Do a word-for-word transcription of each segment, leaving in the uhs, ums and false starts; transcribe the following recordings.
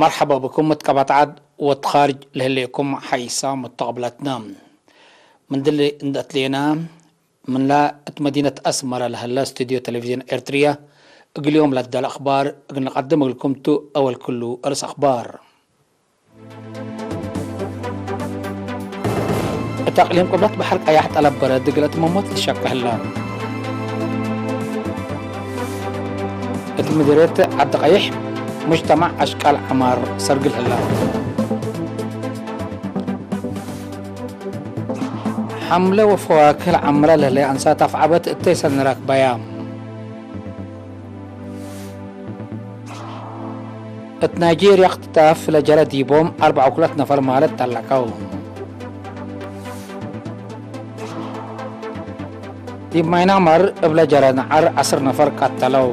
መርሐባ ብኩም እት ቀባጥ ዐድ ወእት ካርጅ ለህሌኩም ሐይሳም ወተቅብለትነ። ምን ድሊ እንዴ አትሌና፣ ምንላ እት መዲነት አስመረ ለህለ ስቱድዮ ቴሌቪዥን ኤርትርየ፣ እግል ዮም ለትዳለ አክባር እግል ንቀድም እግልኩም ቱ። አወል ክሉ፣ አርእስ አክባር። እት አቅሊም ቅብለት በሐር ቀያሕ ጠለብ በረድ እግል እትመሞት ልሸቄ ህለ። እት ምድርየት ዐዲ ቀይሕ፣ ሙጅተማዕ አሽቃል ዐማር ሰርግል ህለ። ሐምለ ወፈዋክህ ለዐምረ ለህለ አንሳት አፍዐበት እተይ ሰኒ ራክባያ። እት ናይጄርያ እክትታፍ ለጀረ ዲቦም አርበዕ ወክልኦት ነፈር ማለት ጠለቀው። ዲብ ማይናማር እብለ ጀረ ነዐር ዐስር ነፈር ቀተለው።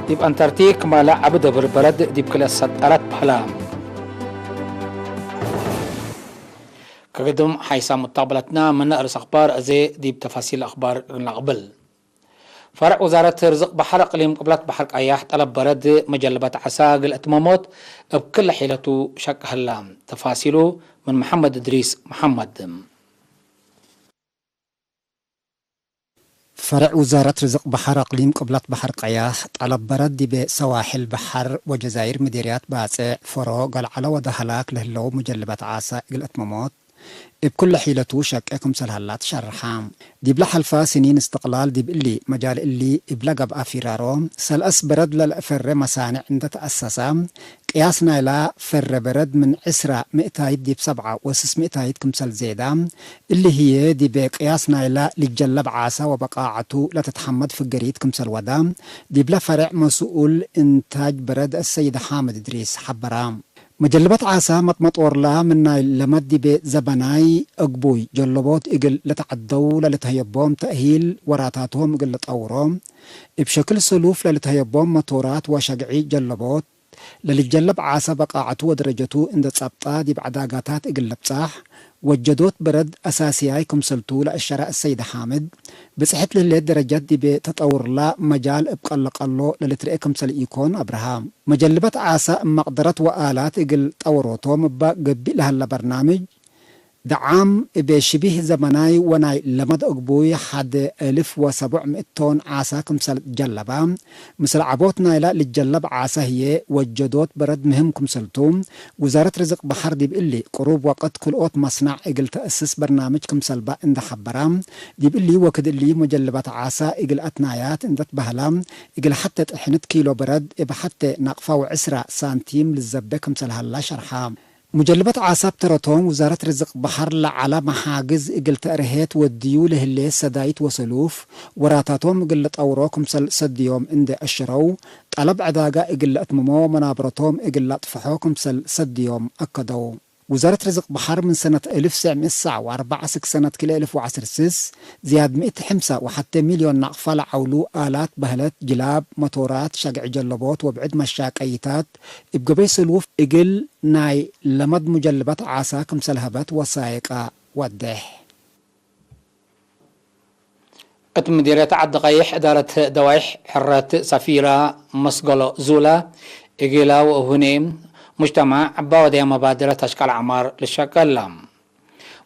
ዲብ አንታርክቲክ ማለ ዐቢ ደብር በረድ ዲብ ክልኤ ሰጠረት በህለ። ከግድም ሐይሳም ሙተቅበለትነ ምነ አርእስ አክባር አዜ ዲብ ተፋሲል አክባር እግል ነቅብል። ፈርዕ ውዛረት ርዝቅ በሐር እቅሊም ቅብለት በሐር ቀያሕ ጠለብ በረድ መጀልበት ዐሳ እግል እትመሞት እብ ክለ ሒለቱ ሸቅ ህለ። ተፋሲሉ ምን መሐመድ እድሪስ መሐመድ። ፈርዕ ውዛረት ርዝቅ በሐር አቅሊም ቅብለት በሐር ቀያሕ ጠለብ በረድ ዲብ ሰዋሕል በሐር ወጀዛይር ምዴርያት ባጽዕ፣ ፈሮ፣ ገልዐሎ ወደሀላክ ለህለው መጀልበት ዐሳ እግል እትመሞት እብ ኩለ ሒለቱ ሸቄ ክምሰል ሀላ ትሸርሐ። ዲብለ ሐልፋ ስኒን እስትቅላል ዲብ እሊ መጃል እሊ እብለ ገብአ ፊራሮ፣ ሰልአስ በረድ ለልአፈሬ መሳንዕ እንደ ተአሰሰ፣ ቅያስ ናይላ ፈሬ በረድ ምን ዕስራ ምእታይት ዲብ ሰብዓ ወስስ ምእታይት ክምሰል ዜዳ፣ እሊ ህዬ ዲብ ቅያስ ናይላ ልጀለብ ዓሳ ወበቃዐቱ ለትትሐመድ ፍገሪት ክምሰል ወዳ፣ ዲብለ ፈሬዕ መስኡል እንታጅ በረድ አሰይድ ሓምድ እድሪስ ሐበራ። መጀልበት ዓሳ መጥመጦርላ ምን ናይ ለመድ ዲብ ዘበናይ አግቡይ ጀለቦት እግል ልትዐደው ለልትሀየቦም ተእሂል ወራታቶም እግል ልጠውሮ፣ እብ ሸክል ሰሉፍ ለልትሀየቦም መቶራት ወሸግዒ ጀለቦት፣ ለልጀለብ ዓሳ በቃዐቱ ወደረጀቱ እንደ ጸብጣ ዲብ ዐዳጋታት እግል ልብጻሕ፣ ወጀዶት በረድ አሳስያይ ክምሰልቱ ለአሸረ አሰይድ ሓምድ፣ ብጽሕት ለህሌት ደረጀት ዲብ ተጠውርላ መጃል እብ ቀለቀሎ ለልትርኤ ክምሰል ኢኮን አብርሃ። መጀልበት ዓሳ እብ መቅደረት ወአላት እግል ጠውሮቶም እበ ገብእ ለሀለ በርናምጅ፣ ደዓም እብ ሽቢህ ዘመናይ ወናይ ለመድ አግቡይ ሐድ እልፍ ወሰቡዕ ምእት ቶን ዓሳ ክምሰል ጀለባ፣ ምስል ዐቦት ናይላ ልጀለብ ዓሳ ህዬ ወጀዶት በረድ ምህም ክምሰልቱ፣ ውዛረት ርዝቅ በሐር ዲብ እሊ ቅሩብ ወቅት ክልኦት መስናዕ እግል ተአስስ በርናምጅ ክምሰልባ እንደ ሐበራ፣ ዲብ እሊ ወክድ እሊ መጀልበት ዓሳ እግል አትናያት እንደ ትበህላ፣ እግል ሐቴ ጥሕንት ኪሎ በረድ እብ ሐቴ ናቅፋ ወዕስራ ሳንቲም ልዘቤ ክምሰል ሀላ ሸርሐ። ሙጀልበት ዓሳ እብ ተረቶም፣ ውዛረት ርዝቅ በሐር ለዐለ መሓግዝ እግል ተእርሄት ወድዩ ለህሌት ሰዳይት ወሰሉፍ፣ ወራታቶም እግል ልጠውሮ ክምሰል ሰድዮም እንዴ አሸረው፣ ጠለብ ዐዳጋ እግል ለአትምሞ፣ መናብረቶም እግል ለአጥፍሖ ክምሰል ሰድዮም አከደው። ውዛረት ርዝቅ በሐር ምን ሰነት እልፍ ትሰዕ ምእት ሰዕ ወአርበዕ እስክ ሰነት ክልኤ እልፍ ወዐስር ስስ፣ ዝያድ ምእት ሕምሳ ወሐቴ ሚልዮን ናቅፋ ለዐውሉ አላት በህለት፣ ጅላብ፣ መቶራት፣ ሸግዒ ጀለቦት ወብዕድ መሻቀይታት፣ እብ ገበይ ሰሉፍ እግል ናይ ለመድ ሙጀልበት ዓሳ ክምሰል ሀበት ወሳይቀ ወዴሕ። እት ምዲርየት ዐዲ ቀይሕ እዳረት ደዋይሕ ሕረት ሰፊራ መስገሎ ዙላ፣ እግላ ወእሁኔ ሙጅተማዕ እባ ወደያ መባደረት አሽቃል ዐማር ልሸቀላ።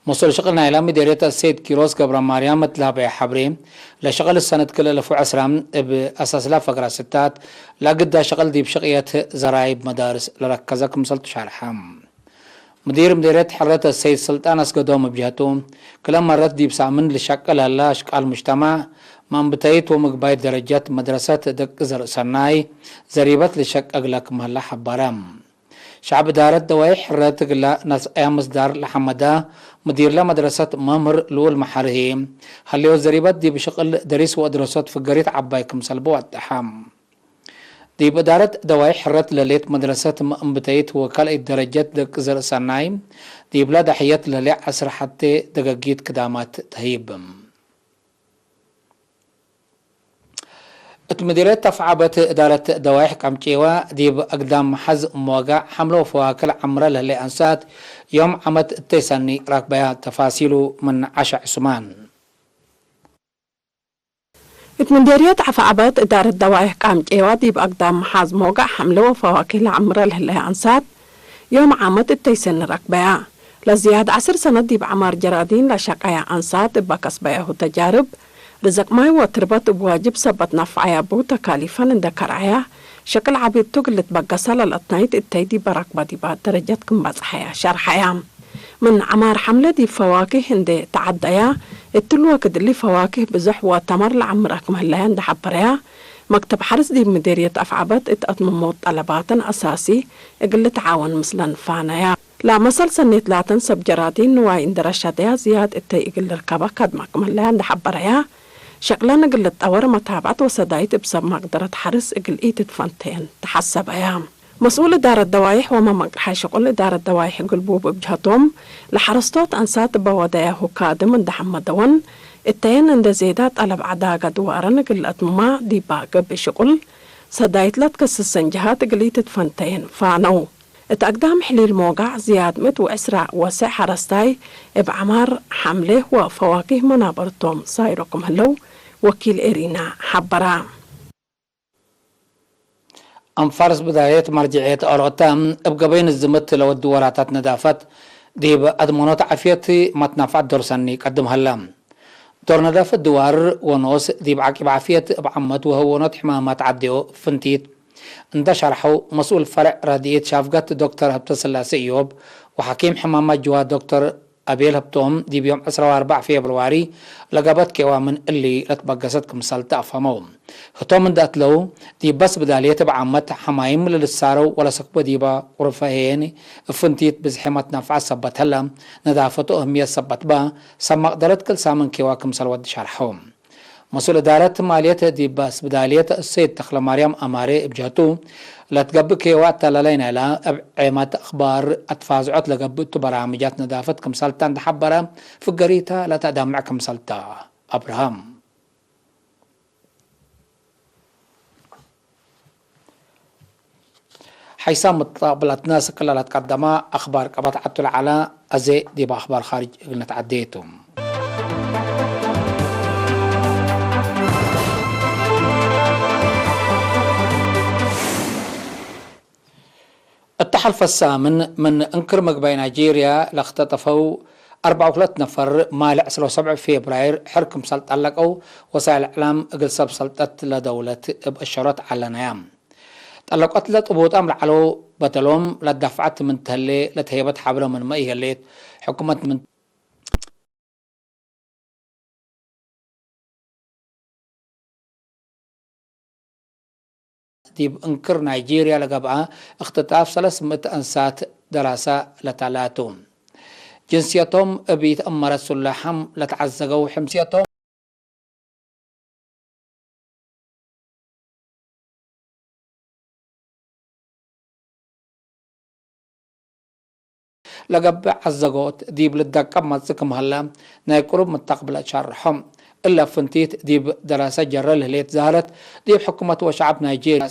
መስኡል ሽቅል ናይላ ምዲርየት አሰይድ ኪሮስ ገብረማርያም እት ለሀበየ ሐብሬ፣ ለሽቅል ሰነት ክልኤ እልፍ ወዐስራ እብ አሳስላ ፈግራ ስታት ለግዳ ሽቅል ዲብ ሽቅየት ዘራይብ መዳርስ ለረከዘ ክምሰልቱ ሻርሐ። ምዲር ምዲርየት ሕረት አሰይድ ስልጣን አስገዶም እብ ጀህቱ፣ ክለ መረት ዲብ ሳምን ልሸቅል ሀለ አሽቃል ሙጅተማዕ፣ መንብተይት ወምግባይት ደረጀት መድረሰት ደቂ ዘርእ ሰናይ ዘሪበት ልሸቅ እግለ ክም ሀለ ሐበረ። ሸዕብ እዳረት ደዋይሕ ሕረት እግለ ነስአያ ምስዳር ለሐመዳ ምዲርለ መድረሰት መምህር ልኡል መሐሪ ህዬ፣ ሀሌወ ዘሪበት ዲብ ሽቅል ደሪስ ወአድረሶት ፍገሪት ዐባይ ክምሰልቡ ወደሐ። ዲብ እዳረት ደዋይ ሕረት ለሌት መድረሰት መእንብተይት ወካልአይት ደረጀት ደቂ ዘርእ ሰናይ፣ ዲብለ ዳሕየት ለሌ ዐስር ሐቴ ደገጊት ክዳማት ተህይብ። እት ምዲርየት ተፍዓበት እዳረት ደዋይሕ ቀምጪወ፣ ዲብ አግዳም ሐዝ ሞጋዕ ሐምለ ወፈዋክል ዐምረ ለህሌ አንሳት፣ ዮም ዓመት እተይ ሰኒ ራክበያ። ተፋሲሉ ምን ዐሸ ዑስማን። እት ምዴርየት ዐፈዐበት እዳረት ደዋይሕ ቃምጨዋ ዲብ አግዳም መሓዝ ሞጋዕ ሐምለ ወፈዋኪህ ለዐምረ ለህለየ አንሳት፣ ዮም ዓመት እተይ ሰኒ ረክበያ። ለዝያድ ዐስር ሰነት ዲብ ዐማር ጀራዲን ለሸቀያ አንሳት እበ ከስበያሁ ተጃርብ፣ ርዘቅ ማይ ወትርበት እብ ዋጅብ ሰበት ነፍዐያ ቡ ተካሊፈን እንዴ ከርዐያ፣ ሸቅል ዐቢ እቱ እግል ልትበገሰ ለለአትናይት እተይ ዲበ ረክበ ዲባ ደረጀት ክም በጽሐያ ሸርሐያ። ምን ዐማር ሐምለ ዲብ ፈዋኪህ እንዴ ተዐደያ፣ እትሊ ወክድ እሊ ፈዋኪህ ብዞሕ ወተመር ለዐምረ ክም ህለየ እንዴ ሐበረያ፣ መክተብ ሐርስ ዲብ ምዴርየት አፍዐበት እት አትምሞት ጠለባተን አሳሲ እግል ልትዓወን ምስለን ፋነያ። ለመሰል ሰኔት ላተን ሰብ ጀራዲን ንዋይ እንዴ ረሸደያ ዝያድ እተይ እግል ልርከበ ከድመ ክም ህለየ እንዴ ሐበረያ፣ ሸቅለን እግል ልትጠወር መታብዐት ወሰዳይት እብ ሰብ መቅደረት ሐርስ እግል ኢትትፈንተየን ተሐሰበያ። መስኡል እዳረት ደዋይሕ ወመመቅርሐ ሽቁል እዳረት ደዋይሕ ግልቡብ እብ ጀሀቶም፣ ለሐረስቶት አንሳት እበ ወደያሁ ካድም እንዴ ሐመደወን፣ እተየን እንዴ ዜዳ ጠለብ ዐዳገ ድዋረን እግል ለአትምማ ዲባ ገብእ ሽቁል ሰዳይት ለትከስሰን ጀሃት እግል ኢትትፈንተየን ፋነው። እት አግዳም ሕሊል ሞጋዕ ዝያድ ምእት ወዕስራ ወሰዕ ሐረስታይ እብ ዐማር፣ ሐምሌ ወፈዋኪህ መናበርቶም ሳይሮ ክም ህለው ወኪል ኤሪና ሐበራ። አንፋርስ ብዳየት መርጅዕየት ኦሮተ እብ ገበይ ንዝምት ለወዱ ወራታት ነዳፈት ዲብ አድመኖት ዓፍየት መትናፍዐት ዶር ሰኒ ቀድም ሀለ። ዶር ነዳፈት ድዋር ወኖስ ዲብ ዓቂብ ዓፍየት እብ ዓመት ወህወኖት ሕማማት ዐዴ ፍንቲት እንደ ሸርሐው መስኡል ፈርዕ ረድኢት ሻፍጋት ዶክተር ሀብተስላሴ እዮብ ወሐኪም ሕማማት ጅዋ ዶክተር አቤል ሀብቶም ዲብ ዮም ዕስራ ወአርበዕ ፌብርዋሪ ለገብአት ኬዋ ምን እሊ ለትበገሰት ክምሰል ተአፍሀመው። ህቶም እንደ አትለው፣ ዲብ በስ ብዳልየት እብ ዓመት ሐማይም ለልትሳረው ወለሰክቦ ዲበ ቁርፈ ህዬኒ እብ ፍንቲት ብዝሒ መትነፍዐት ሰበት ሀለ፣ ነዳፈቱ እህምየት ሰበት በ፣ ሰብ መቅደረት ክል ሳምን ኬዋ ክምሰል ወድ ሸርሐው። መስኡል እዳረት ማልየት ዲብ አስብዳልየት ሰይድ ተክለማርያም አማሬ እብ ጀህቱ፣ ለትገብእ ኬዋ አተላላይ ናይላ እብ ዔማት አክባር አትፋዝዖት ለገብእ እቱ በራምጃት ነዳፈት ክምሰልታ እንደ ሐበረ፣ ፍገሪታ ለተአዳምዕ ክምሰልታ። አብርሃም። ሐይሳም ምጣቅብላትና ስክላ ለትቀደማ አክባር ቀበት ዐቱ ለዐላ፣ አዜ ዲብ አክባር ካርጅ እግል ነትዐዴ ቱ። እተ ሐልፈ ሳምን ምን እንክር ምግባይ ናይጄርያ ለክተጠፈው አርበዕ ወክልኤት ነፈር፣ ማሌ ዕስራ ወሰብዕ ፌብራይር ሕር ክምሰል ጠለቀው ወሳይል እዕላም እግል ሰብ ሰልጠት ለደውለት እብ እሸሮት ዐለነያ። ጠለቆት ለጥቡጣም ለዐለው በደሎም ለዳፍዐት ምን ተህሌ ለተሄበት ሐብረ ምንመ ኢሀሌት፣ ሕኩመት ምን ዲብ እንክር ናይጄርያ ለገብአ እክትጣፍ ሰለስ ምእት አንሳት ደራሰ ለተላቱ። ጅንስየቶም እብ ኢተአመረት ሱላሐም ለተዐዘገው ሕምስየቶም ለገብእ ዐዘጎት ዲብ ልደቀብ መጽእ ክም ሀለ፣ ናይ ቅሩብ ምተቅብለት ሸርሖም። እለ ፍንቲት ዲብ ደራሰ ጀረ ለህሌት ዛህረት፣ ዲብ ሕኩመት ወሸዐብ ናይጄርያ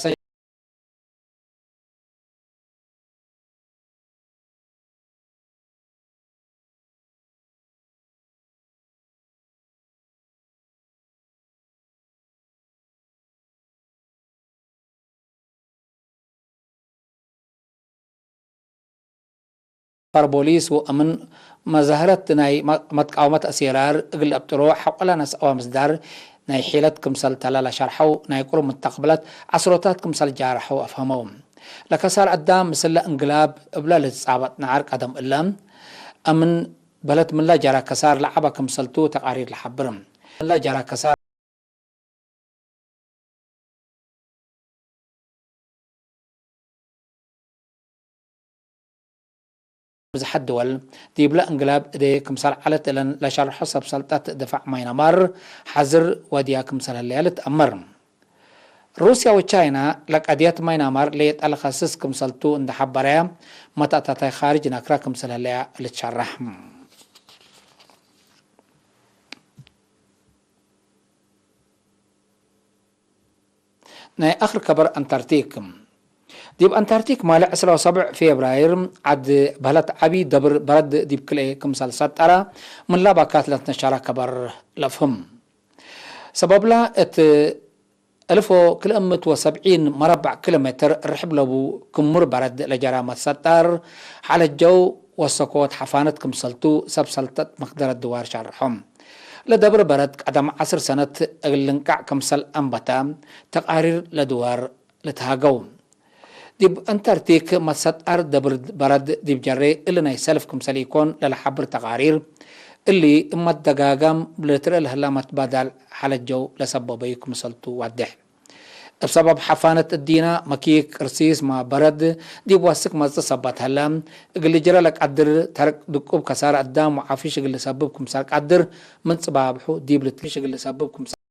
ፈር ቦሊስ ወእምን መዛህረት ናይ መ-፣ መትቃወመት አሴራር እግል ለአብጥሎ ሐቆለ ነስአወ ምስዳር ናይ ሒለት ክምሰል ተለ ለሸርሐው፣ ናይ ቅሩብ ምተቅብለት ዐስሮታት ክምሰል ጃርሐው አፍሀመው። ለከሳር አዳም ምስለ እንግላብ እብለ ልትጻበጥ ነዓር ቀደም እለ፣ እምን በለት ምንላ ጀራ ከሳር ለዐበ ክምሰልቱ ተቃሪር ለሐብር። ምንላ ጀራ ከሳር ብዝሐት ድወል ዲብለ እንግላብ እዴ ክምሰል ዐለት እለን ለሸርሖ ሰብ ሰልጠት ድፋዕ ማይናማር ሐዝር ወድያ ክምሰል ህለያ ልትአመር። ሩስያ ወቻይና ለቀድየት ማይናማር ሌጠ ለከስስ ክምሰልቱ እንደ ሐበረያ፣ መተአታታይ ካርጅ ነክረ ክምሰል ህለያ ልትሸረሕ። ናይ አክር ከበር አንታርክቲክ። ዲብ አንታርክቲክ ማሌ ዕስራ ወሰብዕ ፌብራይር ዐድ በህለት ዐቢ ደብር በረድ ዲብ ክልኤ ክምሰል ሰጠረ፣ ምን ላባካት ለትነሸረ ከበር ለፍህም። ሰበብላ እት እልፎ ክልእምት ወሰብዒን መረበዕ ኪሎ ሜትር ርሕብ ለቡ ክምር በረድ ለጀራ መትሰጣር ሐለጀው ወሰኮት ሐፋነት ክምሰልቱ ሰብ ሰልጠት መክደረት ድዋር ሻርሖም። ለደብር በረድ ቀደም ዐስር ሰነት እግል ልንቃዕ ክምሰል አንበተ ተቃሪር ለድዋር ልትሃገው። ዲብ አንታርክቲክ መትሰጣር ደብር በረድ ዲብ ጀሬ እሊ ናይ ሰልፍ ክምሰል ኢኮን ለለሐብር ተቃሪር እሊ እመደጋገም ልትርኤ ለህላ መትባዳል ሐለጀው ለሰበበዩ ክምሰልቱ ዋዴሕ። እብ ሰበብ ሐፋነት እዲና መኪክ፣ ቅርሲስ፣ ማ በረድ ዲብ ወስክ መጽእ ሰበት ሀለ፣ እግል ልጅረ ለቀድር ተርቅ ድቁብ ከሳር አዳም ወዓፍሽ እግል ልሰብብ ክምሰል ቀድር ምን ጽባብሑ ዲብ ልትሽ እግል ልሰብብ ክምሰል